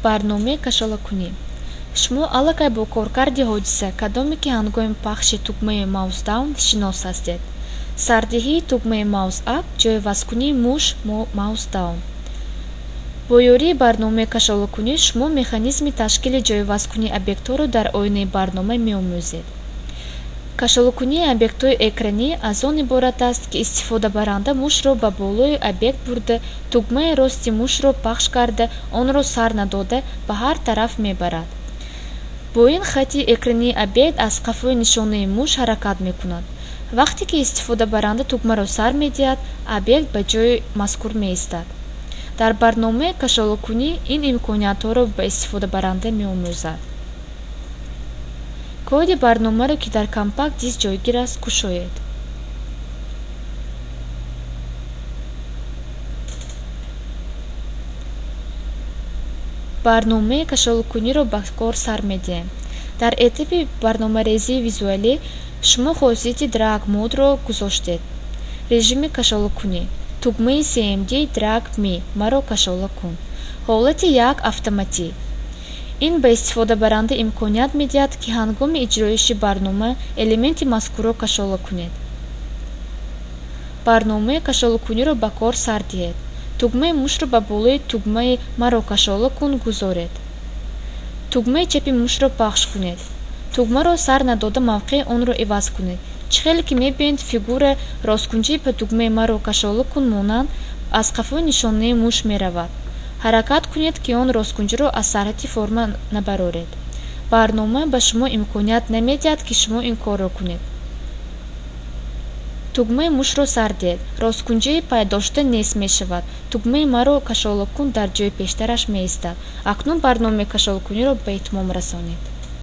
Барномаи кашолакунӣ. Шумо аллакай бо коркарди ҳодиса, кадоме ки ҳангоми пахши тугмаи Mouse Down шинос ҳастед. Сардиҳии тугмаи Mouse Up, ҷойвазкунии муш Mouse Down. Бо ёрии барномаи кашолакунӣ шумо механизми ташкили ҷойвазкунии объектҳоро дар оинаи барнома меомӯзед. Кашолакунии объектҳои экранӣ аз он иборат аст, ки истифодабаранда мушро ба болои объект бурда, тугмаи рости мушро пахш карда, онро сар надода ба ҳар тараф мебарад. Бо ин хати экрании объект аз қафои нишонаи муш ҳаракат мекунад. Вақте ки истифодабаранда тугмаро сар медиҳад, объект ба ҷои мазкур меистад. Дар барномаи кашолакунӣ ин имкониятҳоро ба истифодабаранда меомӯзад. Коди барномаро, ки дар компакт диск ҷойгир аст, кушоед. Барномаи кашолакуниро ба кор сар медиҳем. Дар этапи барномарезии визуалӣ шумо хосияти Drag Mode-ро гузоштед. Режими кашолакунӣ. Тугмаи CMD Drag Me маро кашола кун. Ҳолати 1 автоматӣ. Ин ба истифодабаранда имконият медиҳад, ки ҳангоми иҷроиши барнома элементи мазкурро кашола кунед. Барномаи кашолакуниро ба кор сар диҳед. Тугмаи мушро ба болои тугмаи маро кашола кун гузоред. Тугмаи чапи мушро пахш кунед. Тугмаро сар надода мавқеи онро иваз кунед. Чӣ хеле ки мебинед, фигура росткунҷии ба тугмаи маро кашола кун монанд аз қафои нишонаи муш меравад. Ҳаракат кунед, ки он росткунҷиро аз сарҳади форма набароред. Барнома ба шумо имконият намедиҳад, ки шумо ин корро кунед. Тугмаи мушро сар диҳед. Росткунҷии пайдошуда нест мешавад. Тугмаи маро кашола кун дар ҷои пештараш меистад. Акнун барномаи кашолакуниро ба итмом расонед.